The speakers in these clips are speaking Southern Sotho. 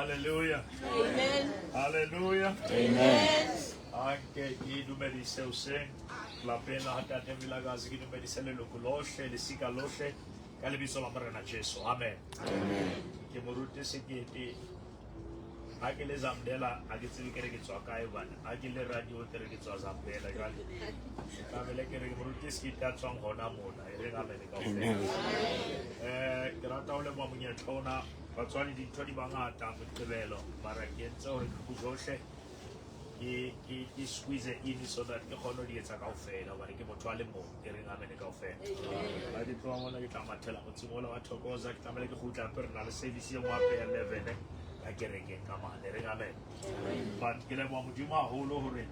Hallelujah. Amen. Hallelujah. Amen. Anke ke dumedise hoseng lapeng la ha Tate Vilakazi, ke dumedise leloko lohle, lesika lohle ka lebitso la Morena Jesu. Amen. Ke moruti Sekete. Ha ke le Zamdela ha ke tsebe ke re ke tswa kae hobane ha ke le radio ke re ke tswa Zamdela jwale. Ke tlamehile ke re ke moruti Sekete a tswang hona mona. E reng amen kaofela. Ke rata ho leboha monyetla ona. Batswadi dintho di bangata Moqebelo mara ke entse hore ke johle ke ke ke squeeze in so that ke kgone ho di etsa kaofela hobane ke motho a le mong. E reng amen kaofela. Ha ke tloha mona ke tla mathela motseng ola wa Thokoza, ke tlamehile ke kgutla hape re na le service e nngwe hape ya 11 ka kerekeng ka mane. E reng amen. But ke leboha Modimo haholo hore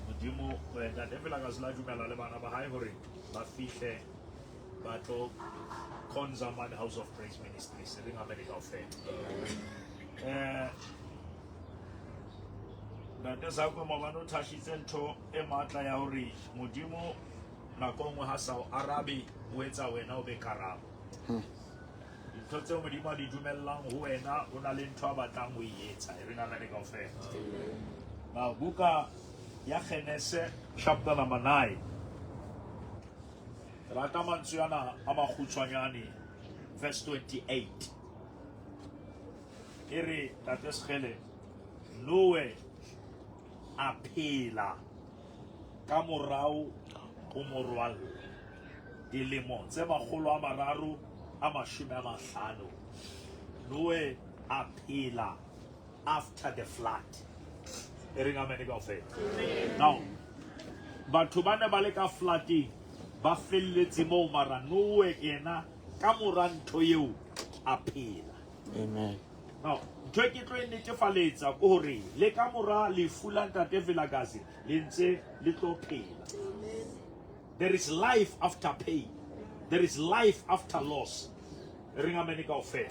Modimo Ntate Vilakazi la dumela le bana ba hae hore ba fihle ba tlo khonza mane House of Praise Ministries. E reng amen kaofela. Ntate Zakwe maobane o thashitse ntho e matla ya hore Modimo nako nngwe ha sa o arabe o etsa wena o be karabo. Dintho tseo Modimo a di dumellang ho wena o na le ntho a batlang ho e etsa. E reng amen kaofela. Now buka ya Genese chapter number 9. Rata mantswe ana a makgutshwanyane verse 28. E re Tate Sekgele, Noe a phela ka morao ho morwallo dilemo tse 350. Noe a phela after the flood. E reng amen kaofela. Now batho ba ne ba le ka flooding ba felletse moo mara Noe yena ka mora ntho eo a phela. Amen. Now, ntho e ke tlo e netefaletsa ke hore le ka mora lefu la Ntate Vilakazi le ntse le tlo phela. There is life after pain. There is life after loss. E reng amen kaofela.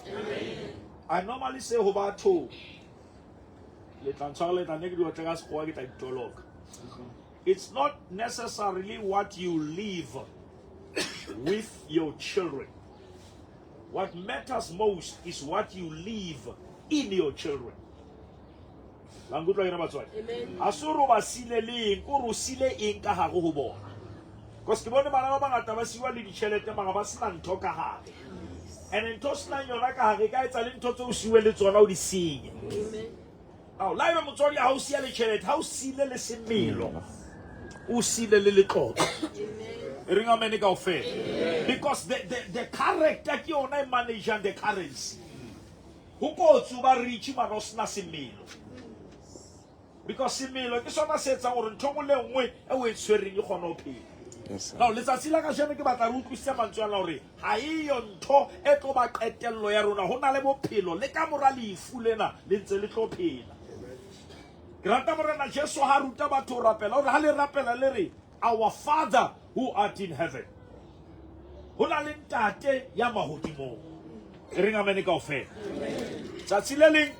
I normally say ho batho le tla ntshwara le tla nne ke di otle ka sekgowa ke tla di toloka. It's not necessarily what you leave with your children. What matters most is what you leave in your children. La nkutlwa ke re batswadi? Ha se hore o ba sile le eng, ke hore o sile eng ka hare ho bona. Because ke bone bana ba bangata ba siwa le ditjhelete mara ba sena ntho ka hare. And ntho o senang yona ka hare e ka etsa le ntho tse o siwe le tsona o di senye. Ao, la ebe motswadi ha o siya le tjhelete, ha o sile le semelo, o sile le letlotlo. E reng amen kaofela. Because the character ke yona e managing the currency. Ho kotsi ho ba rich mara o sena semelo. Because semelo ke sona se etsang hore ntho e nngwe le nngwe e o e tshwereng e kgone ho phela. Yes, sir. Now letsatsi la kajeno ke batla re utlwisise mantswe ana hore ha eyo ntho e tlo ba qetello ya rona. Ho na le bophelo le ka mora lefu lena le ntse le tlo phela. Ke rata Morena Jesu ha ruta batho ho rapela hore ha le rapela le re our Father who art in heaven. Ho na le ntate ya mahodimong. E reng amen kaofela. Tsatsi le leng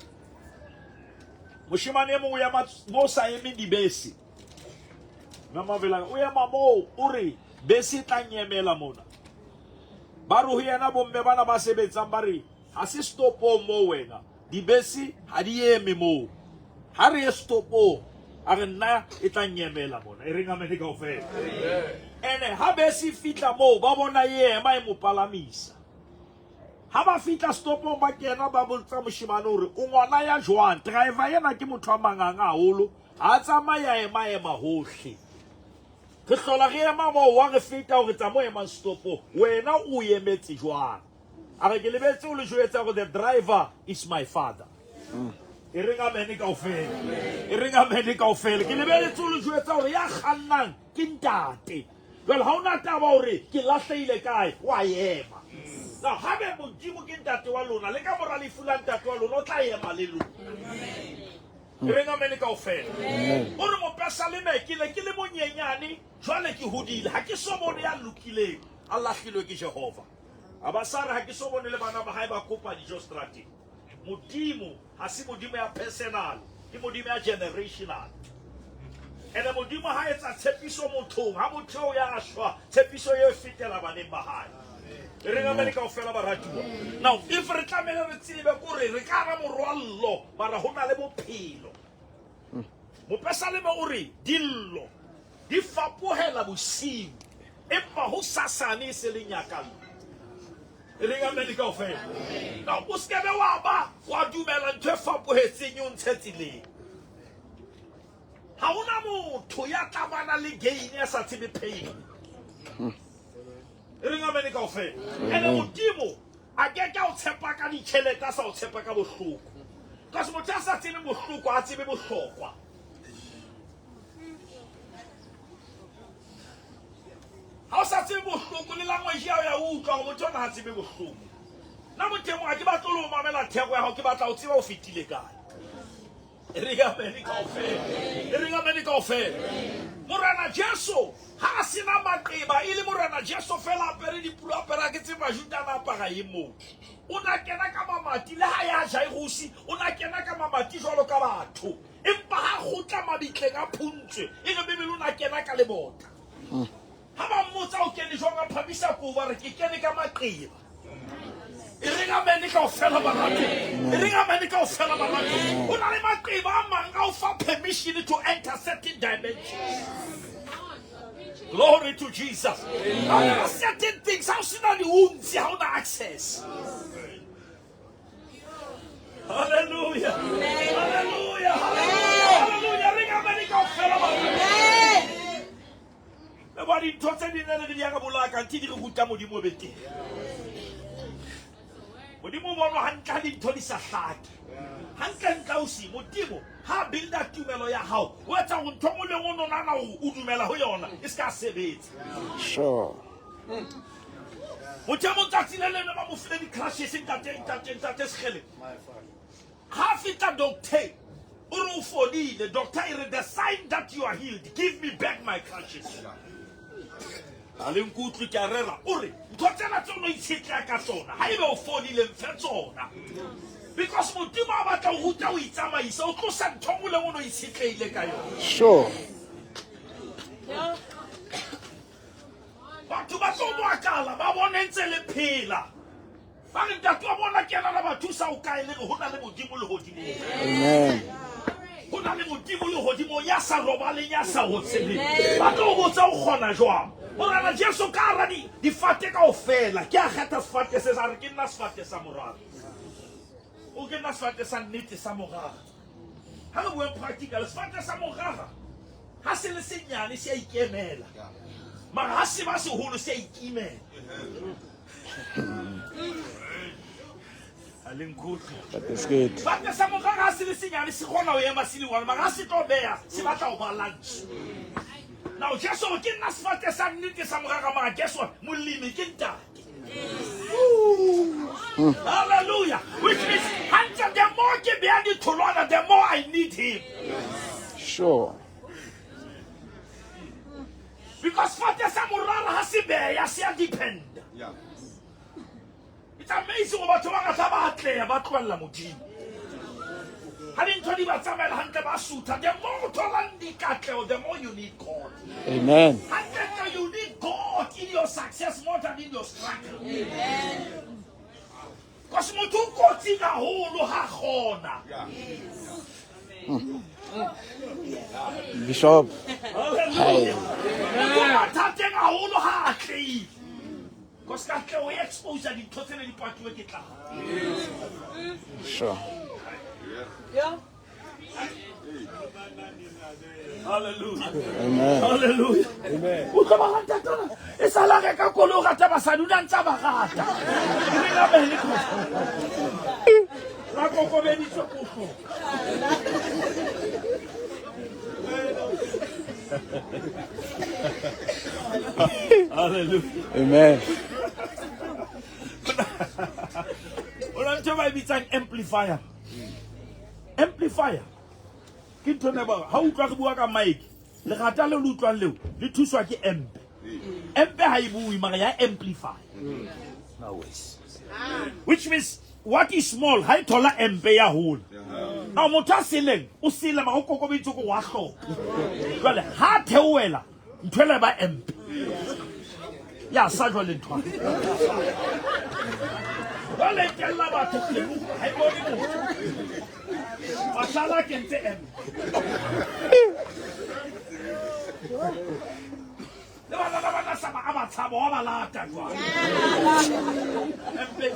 moshemane e mongwe ya mo sa emeng dibese. Mme Mavela o ema moo o re bese e tla nyemela mona. Ba re ho yena bomme bana ba sebetsang ba re ha se stopong moo wena. Dibese ha di eme moo. Ha re ye stopong a re nna e tla nyemela mona. E reng amen kaofela. Ene ha bese e fihla moo ba bona e ema e mo palamisa. Ha ba fihla stopong ba kena ba botsa moshemane hore o ngwana ya jwang. Driver ena ke motho wa manganga haholo. Ha tsamaya ema ema hohle. Re hlola re ema moo wa re feta hore tsa mo emang stopong. Wena o emetse jwang? A re ke lebetse o le jwetsa hore the driver is my father. E reng amen kaofela. E reng amen kaofela. Ke lebetse o le jwetsa hore ya kgannang ke ntate. Jwale ha ona taba hore ke lahlehile kae, wa ema. Now habe Modimo ke ntate wa lona le ka mora lefu la ntate wa lona o tla ema le lona. E reng amen kaofela. O re mopesaleme ke ne ke le monyenyane jwale ke hodile ha ke so bone ya lokileng a lahlilwe ke Jehova. A ba sa re ha ke so bone le bana ba hae ba kopa dijo strateng. Modimo ha se Modimo ya personal, ke Modimo ya generational. Ene Modimo ha etsa tshepiso mothong, ha motho eo ya shwa, tshepiso eo e fetela baneng ba hae. E reng amene kaofela baratuwa. Now if re tlamehile re tsebe kore re ka hara morwallo mara ho na le bophelo. Mopesaleme o re dillo di fapohela bosiu empa ho sasane e se le nyakallo. E reng amene kaofela. Now o se ke be wa ba wa dumela ntho e fapohetseng e o ntshe tseleng. Ha hona motho ya tla bana le gain ya sa tsebe pain. E reng amene kaofela. Ene Modimo a ke ke a o tshepa ka ditjhelete a sa o tshepa ka bohloko. Because motho a sa tsebe bohloko a tsebe bohlokwa. Ha o sa tsebe bohloko le language ya ya utlwa gore motho ona ha tsebe bohloko. Nna motho e mong ha ke batle le ho mamela theko ya hao ke batla ho tseba o fetile kae. E reng amene kaofela. E reng amene kaofela. Morena Jesu ha a sena maqeba e le Morena Jesu fela apere dipulo apere a ke tse Majuda na apara eng moo. O na kena ka mamati le ha ya Jairusi o na kena ka mamati jwalo ka batho. Empa ha kgutla mabitleng a phuntswe e re Bibele o na kena ka lebota. Ha ba mmotsa o kene jwang a phamisa kobo a re ke kene ka maqeba. E reng amene kaofela barato. E reng amene kaofela barato. Ho na le maqeba a mang a o fa permission to enter certain dimensions. Glory to Jesus. Now there are certain things ha o sena di-wounds ha o na access. Hallelujah. Hallelujah. Hallelujah. Hallelujah. Reng amene kaofela barato. Le ba dintho tse ding ne re di ya ka bolaya kanthe di re ruta Modimo o be teng. Modimo o bonwa hantle ha dintho di sa hlake. Hantle-ntle ausi, Modimo ha a builda tumelo ya hao, o etsa hore ntho e nngwe le e nngwe o no nahana hore o dumela ho yona e se ka sebetsa. Sure. Motho e mong tsatsi le leng ba mo file di-crushes ntate, ntate, ntate Sekgele. Ha fihla doctor o re o fodile. Doctor e re the sign that you are healed, give me back my crutches. Ha le nkutlwe ke a rera. O re ntho tsena tse o no itshetleha ka tsona, haebe o fodile mfe tsona. Because Modimo a batla ho ruta ho itsamaisa, o tlosa ntho nngwe le nngwe o no itshetlehile ka yona. Sure. Batho ba tlo makala ba bone ntse le phela. Ba re ntate wa bona ke yena la ba thusa o kae le re ho na le Modimo lehodimong. Amen. Ho na le Modimo lehodimong ya sa robaleng ya sa otseleng. Ba tlo o botsa o kgona jwang. Morena Jesu ka hara di difate kaofela ke a kgetha sefate se sa re ke nna sefate sa morara. O ke nna sefate sa nnete sa morara. Ha re bueng practical sefate sa morara ha se le senyane se a ikemela. Mara ha se ba seholo se a ikimela. Ha le nkutlwe. That is good. Sefate sa morara ha se le senyane se kgona ho ema se le one mara ha se tlo beha se batla ho balance. Now Jesu o re, ke nna sefate sa nnete sa morara mara guess what? Molemi ke ntate. Hallelujah. Which means hantle the more ke beha ditholwana the more I need him. Sure. Because sefate sa morara ha se beha se a dependa. It's amazing gore batho ba ngata ba atleha ba tlohella Modimo. Ha dintho di ba tsamaela hantle ba sutha. The more o tholang dikatleho, the more you need God. Amen. Hantle you need God in your success more than in your struggle. Because motho o kotsing haholo ha kgona. Bishop. Hallelujah. Motho o mathateng haholo ha atlehile. Because katleho e expose dintho tse ne di patuwe ke tlala. Sure. Hallelujah. Amen. Hallelujah. O tlo ba rata tona. E sala reka koloi o rata basadi o na ntse a ba rata. E reng amen le khotso. La kokobeditswe kohlong. Hallelujah. Amen. O na ntho e ba e bitsang amplifier. Amplifier ke ntho ne ba ha utlwa re bua ka mic lerata le le utlwang leo le thuswa ke amp. Amp ha e bue mara ya amplify. No ways. Which means what is small ha e thola amp ya hola. Now motho a seleng o sele mara o kokobeditswe ko wa hloka. Jwale ha theohela ntho ela e ba amp. Ya sa jwale nthwana. Jwale kella batho pelo ha e bone motho. Mashala a kentse M. Le banana ba na sa ba a ba tshaba wa ba lata jwale. Mpe.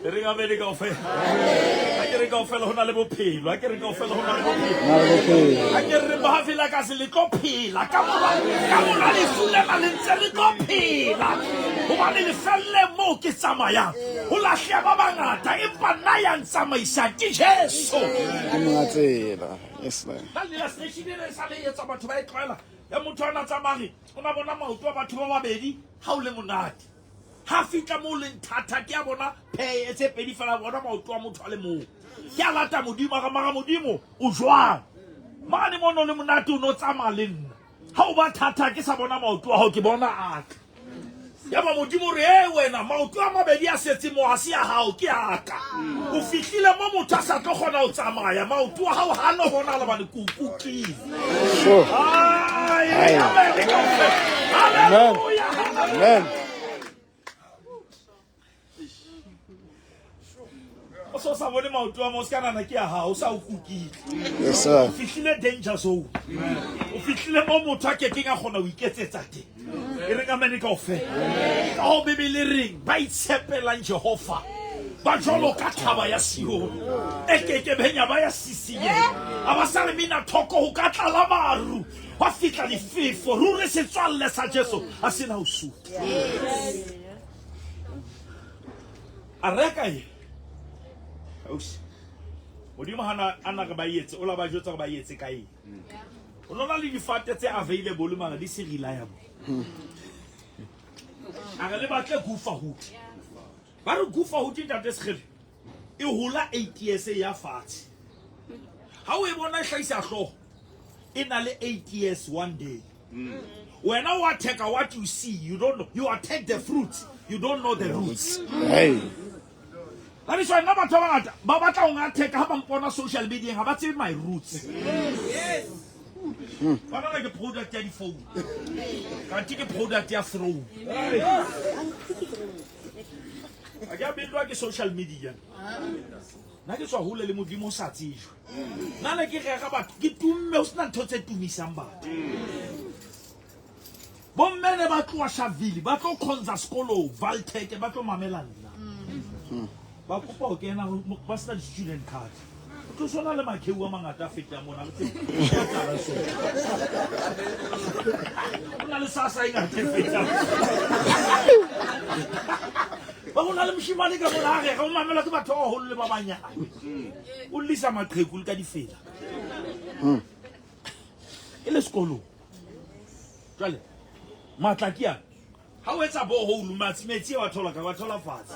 E reng amene kaofela. Ha ke re kaofela ho na le bophelo. Ha ke re kaofela ho na le bophelo. Na le bophelo. Ha ke re mahafela ka se le tlo phela. Ka mora ka mora lefu lena le ntse le tlo phela. Hobane le felle moo ke tsamayang. Ho lahleha ba bangata empa nna ya ntsamaisang ke Jesu. Ke monga tsela. Yes, Lord. Nna le station e sa le etsa batho ba e tlwaela. Ya motho a na tsamare o na bona maoto a batho ba babedi ha o le monate. Ha fihla moo leng thata ke a bona pheye tse pedi fela bona maoto a motho a le mong. Ke a lata Modimo a re mara Modimo o jwang? Mane mono le monate o no tsamaya le nna. Ha o ba thata ke sa bona maoto a hao ke bona a ka. Yaba Modimo re e wena maoto a mabedi a setse mo ha se a hao ke a ka. O fihlile mo motho a sa tlo kgona ho tsamaya maoto a hao ha no bona lebane ke o kukile. Sure. Ai, Aye. amen, kaofela. Hallelujah, hallelujah. Amen. O so sa bone maoto a mo o se ka nahana ke a hao o sa o kukile. Yes, sir. O fihlile danger zone. O fihlile mo motho a kekeng a kgona ho iketsetsa teng. E reng amene kaofela. Ka ho Bibele reng ba itshepelang Jehova ba jwalo ka thaba ya Sione e kekebeng ya ba ya sisinyeha. A ba sa re mina thoko ho ka tlala maru hwa fihla difefo. Ruri setswalle sa Jesu ha se na ho sutha. A reka e. Ausi. Modimo hana a na re ba etse, o la ba jwetsa gore ba etse ka eng. O no na le difate tse available mara di se reliable. A re le batle gufa hood. Ba re gufa hood ntate Sekgele e hola 8 years e ya fatshe. Ha o e bona e hlahisa hlooho e na le 8 years one day. Wena o attack what you see, you don't know. You attack the fruits, you don't know the roots. Hey. That is why nna batho ba bangata ba batla ho ngatheka ha ba mpona social media ha ba tsebe my roots. Ba nahana ke product ya di-phone. Kanthe ke product ya throne. Ha ke a bellwa ke social media. Nna ke tswa hole le Modimo o sa tsejwe. Nna ne ke rera batho ke tumme ho sena ntho tse tumisang batho. Bomme ne ba tloha Sharpeville ba tlo khonza sekolong Valtech ba tlo mamela nna. Ba kopa ho kena ba sena di-student card. O tlo swana le makheu a mangata a fetang mona re tsebe ya tlala so. Ho na le sasa e ngata e fetang. Ba ho na le moshemane ka mona a rera o mamelwa ke batho ba baholo le ba banyane. O llisa maqheku le ka difela. E le sekolong. Jwale matla ke a ha o etsa borehole metsi metsi wa thola ka wa thola fatshe.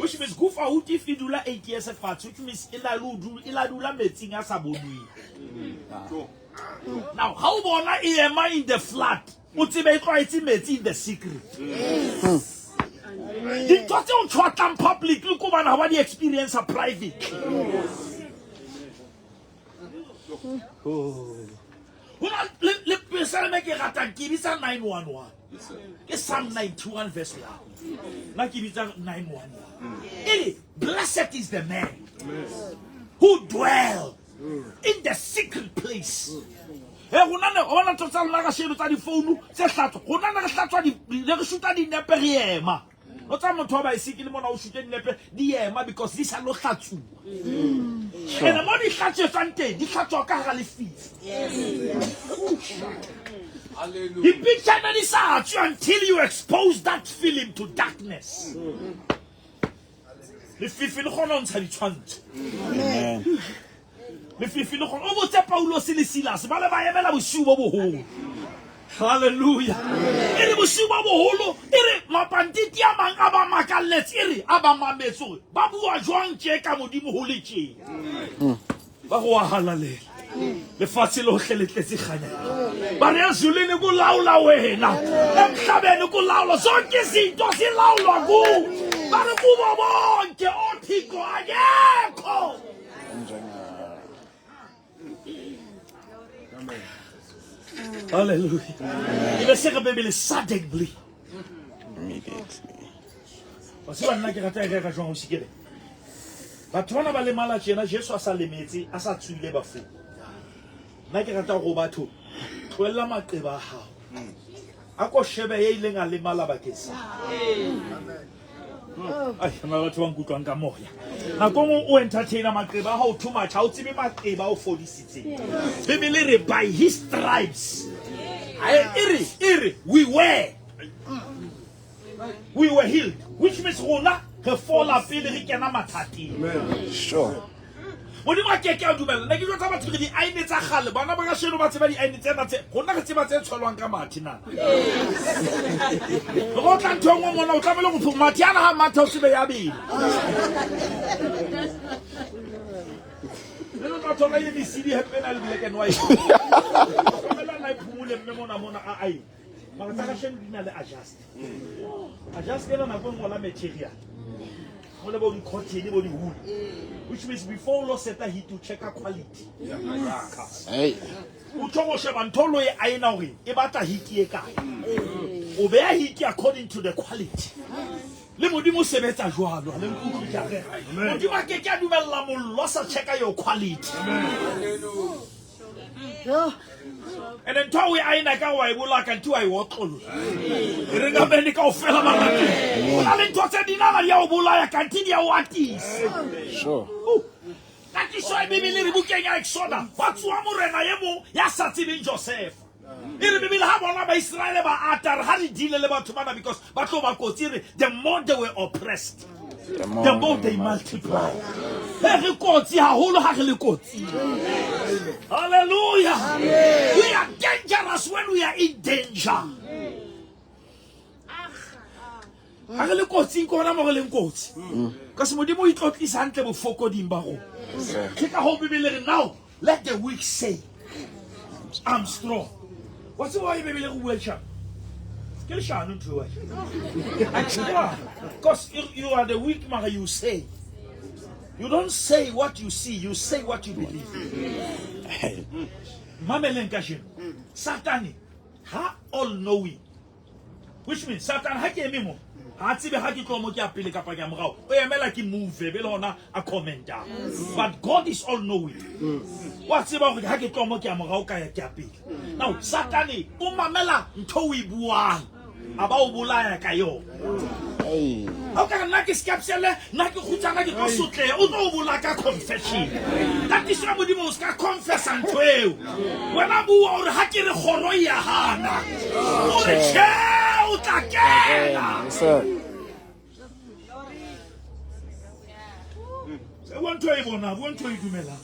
Which means gufa ho if e dula 8 years fatshe which means e la e la dula metsing a sa bonweng. Now ha o bona e ema in the flood o tsebe e tlwaetse metsi in the secret. Dintho tse o tshwatlang publicly ko bana ha ba di experience private. Ho na le psalm e ke ratang ke bitsa 911. Ke Psalm 91 verse 1. Nna ke bitsa 911. E re blessed is the man who dwell in the secret place. E rona ne bona ntho tsa lona kasheno tsa difounu tse hlatswa. Rona ne re hlatswa di ne re shoota dinepe re ema. O tsa motho wa baesekele mona o shoot dinepe di ema because di sa lo hlatsuwa. Ene mo di hlatswetswang teng di hlatswa ka hara lefifi. Di-picture ne di sa tswe until you expose that film to darkness. Lefifi le kgona ho ntsha ditshwantsho. Amen. Lefifi le kgona o botse Paulos le Silas ba le ba emela bosiu bo boholo. Hallelujah. E re bosiu bo boholo e re mapantiti a mang a ba makalletse e re a ba mametse hore ba bua jwang tje ka Modimo ho le tje. Ba go wa halalela. Lefatshe lohle le tletse kganya ya hao. Ba re ezulwini kulaula wena, emhlabeni kulaulwa zonke izinto zilawulwa kuwe. Ba re kubo bonke othixo akekho. Hallelujah. E be se re Bebele suddenly. Immediately. Wa tseba nna ke rata e rera jwang o sikele. Batho bana ba lemala tjena Jesu a sa lemetse, a sa tsoile bafung. Nna ke rata go batho tlohella maqeba a hao. A ko shebe ya ileng a lemala bakeng sa. Ai, na batho ba nkutlwang ka moya. Nako nngwe o entertaina maqeba a hao too much, ha o tsebe maqeba a o fodisitseng. Bibele e re by his stripes. E re, e re we were healed, which means rona re fola pele re kena mathateng. Sure. Modimo a keke a dumela. Nna ke jwetsa batho re di-aene tsa kgale, bana ba kasheno ba tseba di-aene tsena tse rona re tseba tse tshwelwang ka mathe na. Re otla ntho e nngwe mona, o tlamehile go mathe ana ha mathe o tsebe ya bele. Le tla thola e mesidi hape na le black and white. Tlamehile na e phumule mme mona mona a aene. Mara tsa kasheno di na le adjust. Adjust ena nako e nngwe la material. Mo le bo di-cotton bo di-wool. Which means before o lo seta heat o checka quality. Hey. O tlo go sheba ntho lo e aena hore e batla heat e kae. O beha heat according to the quality. Le Modimo o sebetsa jwalo, ha le nkutlwe ke a re. Modimo a ke ke a dumella mollo a sa checka your quality. And ntho o e aena ka wa e bolaka ntho wa e otlolla. E re nga bene kaofela barati. Ho na le ntho tse dinana di a o bolaya kanthe di a o atisa. Sure. Katiso e Bibele re bukeng ya Exoda, hwa tsoha morena e mong ya sa tsebeng Josefa. E re Bibele ha bona Baiseraele ba ata re ha re deal le batho bana because ba tlo ba kotsi re the more they were oppressed The more, the more they multiply. He re kotsi haholo ha re le kotsi. Hallelujah. We are dangerous when we are in danger. Ha re le kotsing ke hona mo re leng kotsi. Ka se Modimo o itlotlisa hantle bofokoding ba rona. Ke ka hoo Bibele re now let the weak say I'm strong. Wa tseba why Bibele re bua leshano? Ke leshano ntho eo. Because you are the weak mara you say. You don't say what you see, you say what you believe. Mameleng kajeno. Satane ha all knowing. Which means Satan ha ke eme mo, ha tsebe ha ke tlo mo ke a pele kapa ke a morao. O emela ke move be le hona a commenta. But God is all knowing. Wa tseba hore ha ke tlo mo ke a morao ka ya ke a pele. Now Satane o mamela ntho o e buang, a ba o bolaya ka yona. Hey. Ha o ka re nna ke skepsele, nna ke kgutsana ke tlo sotleha, o tlo o bolaya ka confession. Tatiso ya Modimo o ska confessa ntho eo. Wena bua hore ha ke re kgoro e ya hana. O re tjhe, o tla kena. Yes, sir. Bua ntho e bonang, bua ntho e dumelang.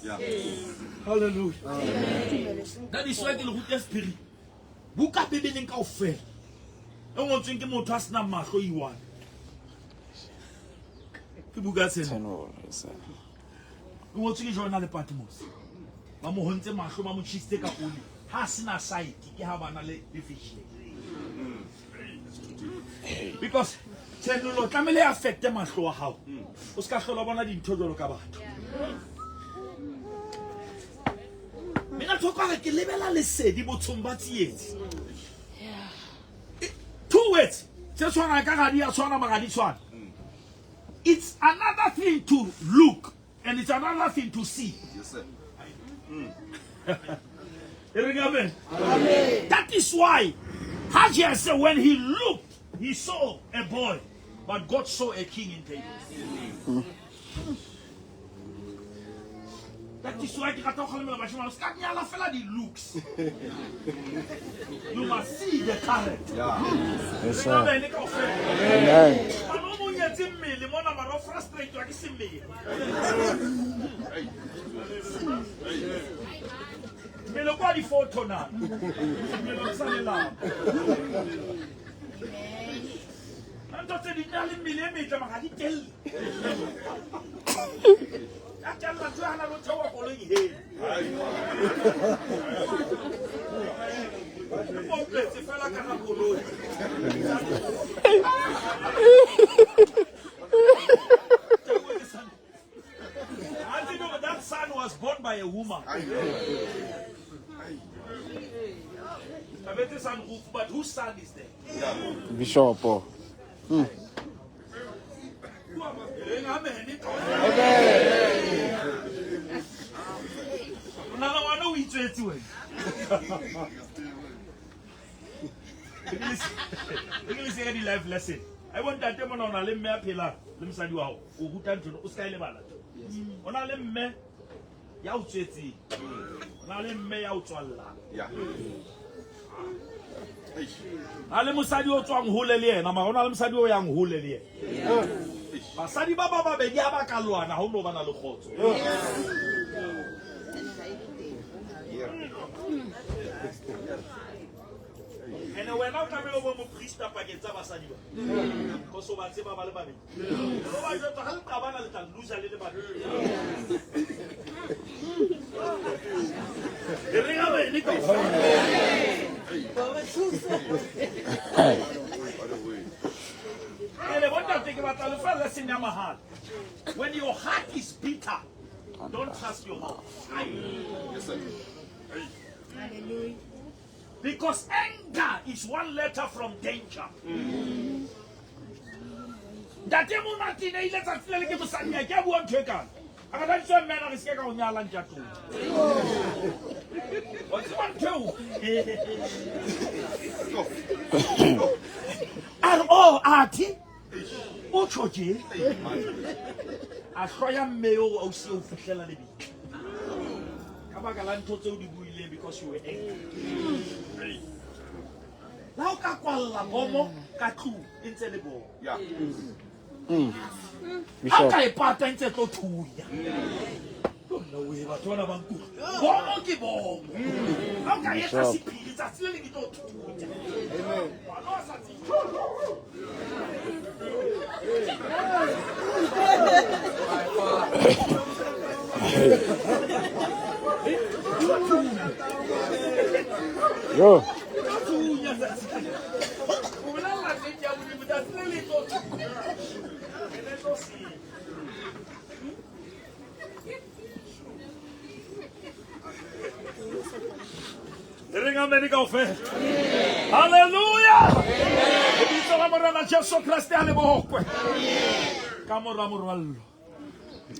Hallelujah. That is why ke le ruta sephiri. Buka Bibeleng kaofela e ngotsweng ke motho a senang mahlo iwane. Ke buka tsena. Tenor. Yes, sir. E ngotswe ke Jona le Patmos. Ba mo hontse mahlo, ba mo tjhisitse ka oli. Ha sena sight ke ha bana le vision. Because tshenolo tlamehile e affecte mahlo a hao. O ska hlola bona dintho jwalo ka batho. Mina thoko re ke lebela lesedi botshong ba tsietsi. Two words tse tshwanang ka ga di a tshwana mara di tshwana. It's another thing to look and it's another thing to see. Yes, sir. Amen. That is why Hajia said when he looked, he saw a boy, but God saw a king in David. That is why ke rata ho kgalemela bashemane, o ska nyala fela di-looks. You must see the character. Yes, sir. Amen. Kaofela. Amen. Ngwana o mong nyetse mmele mona mara o frustrate ke se mmele. Mmele kwa di-photo na. Mmele o sa lelapa. Ntho tse di na le mmele e metle mara ha di telle. Ya tella ntho hana lo theoha koloi he. Ke pompetse fela ka hara koloi. That son was born by a woman. roof, but whose son is there? Bishopo. O nahana ngwana o itswetse wena? English ya di-life lesson. A bo ntate mona o na le mme a phelang le mosadi wa hao, o ruta ntho o se ka e lebala. O na le mme ya o tswetseng, o na le mme ya o tswallang. Na le mosadi o tswang hole le yena, mara o na le mosadi o yang hole le yena. Basadi ba ba babedi ha ba ka lwana, ha o no ba na le kgotso. Ene wena o tlamehile o be moprista pakeng tsa basadi ba. Because o ba tseba ba le babedi. O ba jwetsa ha le qabana le tla loser le le babedi. E reng amen kaofela. Ene bontate ke batla le fa lesson ya mahala. When your heart is bitter, don't trust your mouth. Yes, sir. Hallelujah. Because anger is one letter from danger. Ntate Monate ne ile tsatsi le le ke mosadi ya ke a bua ntho e kana. A ka tadiswa mme a re se ke ka o nyala ntjatong. Wa tseba ntho eo? A re oh athe o tjho tje. A hloya mme eo ausi eo fihlela lebitla. Ka baka la ntho tseo di buileng because you were angry. La o ka kwalla bomo ka tlung e ntse le bomo. Yeah. Ha o ka e pata e ntse e tlo thunya. Nna we batho bana ba nkutlwa. Bomo ke bomo. Ha o ka etsa Bishop. sephiri tsatsi le leng e tlo thunya. Ngwana a sa tsebe. Yo. Thunya tsatsi le leng. O bolella nnete ya Modimo tsatsi le leng e tlo thunya. Ene e tlo senya. E reng amen kaofela. Halleluja. Lebitso la Morena Jesu Kreste a le bokwe. Ka mora morwallo.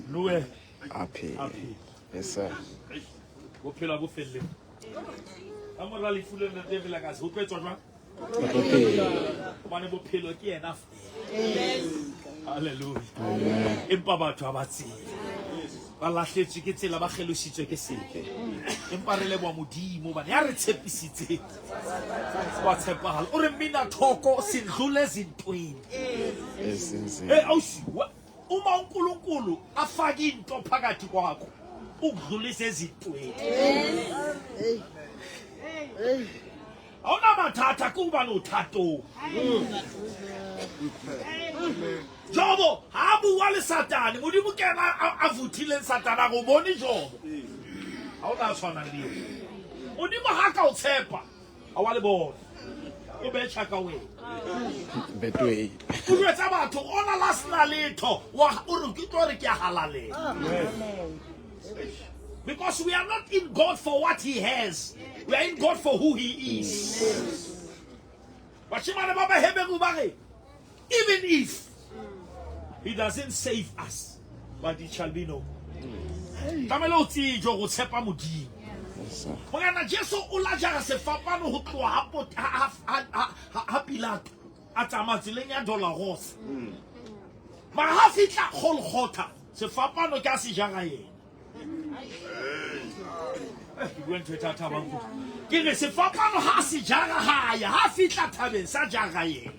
Noe A phela. a phela. Yes, sir. Bophelo ha bo felleng. Ka mora lefu le ntate Vilakazi, ho tlo etswa jwang? O tlo phela. Hobane bophelo ke yena feela. Halleluja. Empa batho ha ba tsebe. Ba lahletswe ke tsela, ba kgelositswe ke sebe. Empa re leboha Modimo hobane ya re tshepisitseng wa tshepahala. O re mmina thoko sindlule zintweni. Ezinzima. Hey ausi, uma uNkulunkulu afake into phakathi kwakho, ukudlulisa ezintweni. Hauna mathata ke hobane o thatong. Jobo ha a bua le Satane, Modimo ke yena a vuthileng Satane a re o bone Jobo. Ha ona a tshwanang le yena. Modimo ha ka o tshepa, ha wa le bona. O betjha ka wena. Betway. O jwetsa batho ona la sena letho, wa o re ke tlo re ke a halalela. Because we are not in God for what he has. We are in God for who he is. Bashimane ba Baheberu ba re, even if he doesn't save us, but it shall be known. Tlamehile o tsebe go tshepa Modimo. Yes, sir. Morena Jesu o la jara sefapano ho tloha ha pot- ha- ha- ha- ha- ha Pilato a tsamaya tseleng ya Dolorosa. Mara ha fihla Golgotha, sefapano ke a se jara yena. Ke bua ntho e thata ba nkutlwa. Ke re sefapano ha se jara ha ya, ha fihla thabeng sa jara yena.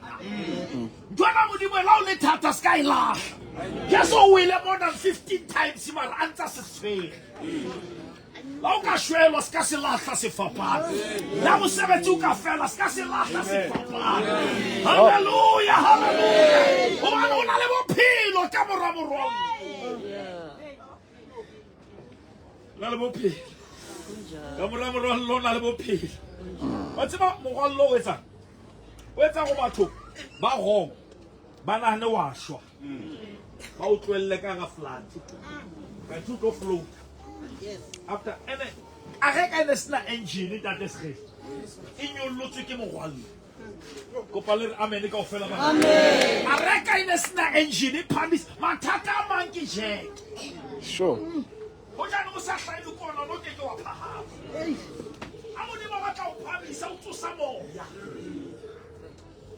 Ntho ena Modimo e la o le thata se ka e lahla. Jesu o wele more than 15 times mara a ntsa se tshwere. La o ka shwelwa se ka se lahla sefapano. La mosebetsi o ka fela se ka se lahla sefapano. Hallelujah, hallelujah. Hobane o na le bophelo ka mora morwallo. Na le bophelo. Ka mora morwallo o na le bophelo. Wa tseba morwallo o etsang? O etsa go batho ba wrong ba nahane wa shwa. Ba o tlohelle ka hara flood. Kanthe o tlo float. After ene a reka ene sena engine ntate Sekgele. E nyollotswe ke morwallo. Kopa le re amen kaofela bana. Areka e ne sena engine e phahamisa. Mathata a mang ke jack. Sure. Hojane o sa hlahe le kona o ke ke wa phahama. Ha Modimo a batla ho phahamisa o tsosa moya.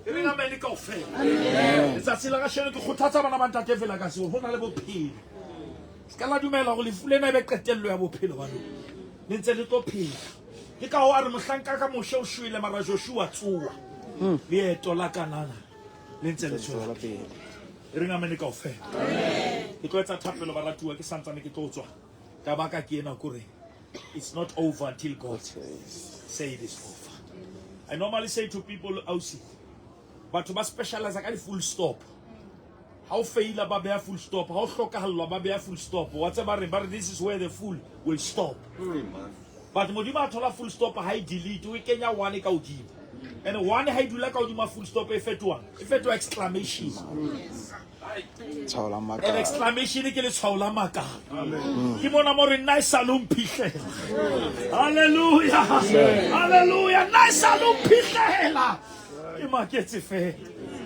E reng amen kaofela. Letsatsi la kasheno ke kgothatsa bana ba ntate fela ka seo ho na le bophelo. Se ka la dumela hore lefu lena e be qetello ya bophelo ba lona. Le ntse le tlo phela. Ke ka hoo a re mohlanka ka Moshe o shwele mara Joshua tsoa. Leeto la Kanana le ntse le tswela pele. E reng amen kaofela. Ke tlo etsa thapelo baratuwa ke santsane ke tlo tswa. Taba ka ke ena kore it's not over until God say it is over. I normally say to people ausi batho ba specialize ka di full stop. Ha o faila ba beha full stop, ha o hlokahallwa ba beha full stop. Wa tseba reng ba re this is where the fool will stop. But Modimo a thola full stop ha e delete o e kenya one ka hodimo. And one ha e dula ka hodima full stop e fetoha e fetoha exclamation. Tshwao la And makala. exclamation ke letshwao la makala. Ke mona mo re nna e sa lo mphihlela. Hallelujah. Hallelujah. Nna e sa lo mphihlela. Ke maketse fela.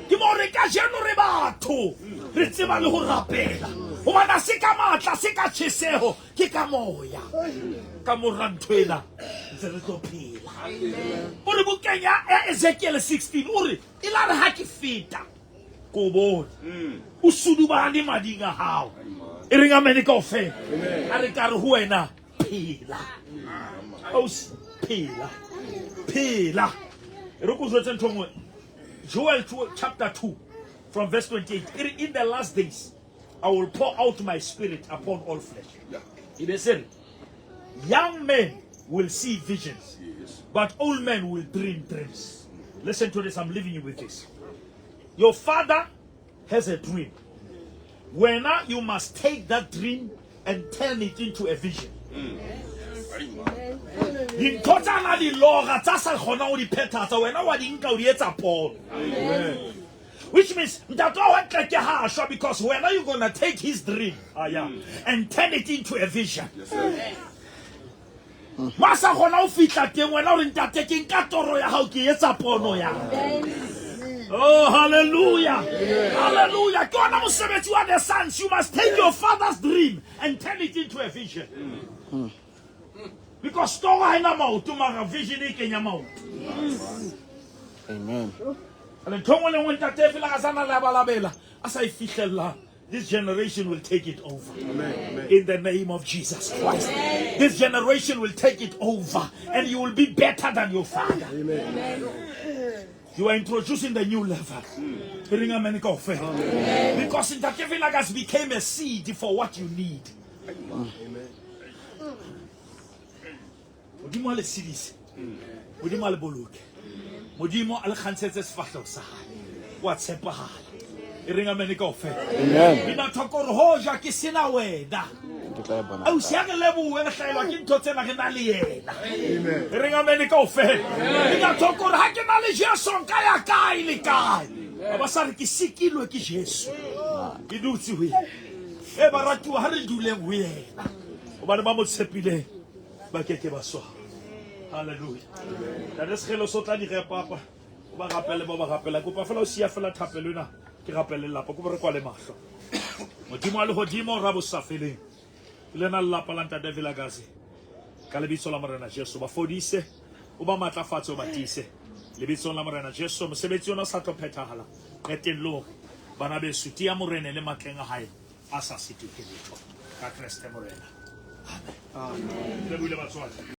Ke mo re kajeno re batho re tseba le ho rapela. Hobane ha se ka matla, se ka tjheseho, ke ka moya. Ka mora ntho ena ntse re tlo phela. O re bukeng ya Ezekiel 16 o re e la re ha ke feta ko bone o sudubane mading a hao. E reng amen kaofela. A re ka re ho wena phela. Ausi phela. Phela. E re ko jwetse ntho e nngwe. Joel 2, chapter 2 from verse 28. E re, in the last days I will pour out my spirit upon all flesh. E be se re, young men will see visions, but old men will dream dreams. Listen to this, I'm leaving you with this. Your father has a dream. Wena, you must take that dream and turn it into a vision. Dintho tsa na di lora tsa sa kgonang ho di phethahatsa wena wa di nka o di etsa pono. Which means ntate wa ntle ke ha shwa because wena you gonna take his dream yeah, and turn it into a vision. Mo a sa kgona ho fihla teng wena o re ntate ke nka toro ya hao ke etsa pono ya. Oh, hallelujah. Hallelujah. Ke ona mosebetsi wa the sons. You must take your father's dream and turn it into a vision. Because toro ha ena maoto mara vision e kenya maoto. Amen. And ntho e nngwe le nngwe ntate fela ga sana labalabela a sa e fihlellang. This generation will take it over. Amen. In the name of Jesus Christ. Amen. This generation will take it over and you will be better than your father. Amen. You are introducing the new level. Amen. Because Ntate Vilakazi became a seed for what you need. Amen. Modimo a le sedise. Modimo a le boloke. Modimo a le kgantshetse sefahleho sa hae. Wa tshepahala. E reng amen kaofela. Amen. Bina thoko hore hoja ke sena wena. Ke tla e bona. Ausi ha re lebohe re hlaelwa ke ntho tsena re na le yena. E reng amen kaofela. Bina thoko hore ha ke na le Jesu nka ya kae le kae. Ba ba sa re ke sikilwe ke Jesu. Ke dutse ho yena. E baratuwa ha re duleng ho yena. Hobane ba mo tshepileng ba ke ke ba swaba. Hallelujah. Ntate Sekgelo so tla di repapa. O ba rapele ba ba rapela. Kopa fela o siya fela thapelo ena. Ke rapele lelapa. Kopa re kwale mahlo. Modimo wa lehodimo ra bosafeleng. Ke lena lelapa la Ntate Vilakazi. Ka lebitso la Morena Jesu ba fodise, o ba matlafatse, o ba tiise. Lebitsong la Morena Jesu mosebetsi ona o sa tlo phethahala qetellong. Bana beso tiya Morena le matleng a hae a sa sitwe ke letho. Ka Kreste Morena. Amen. Amen. Le buile batswadi.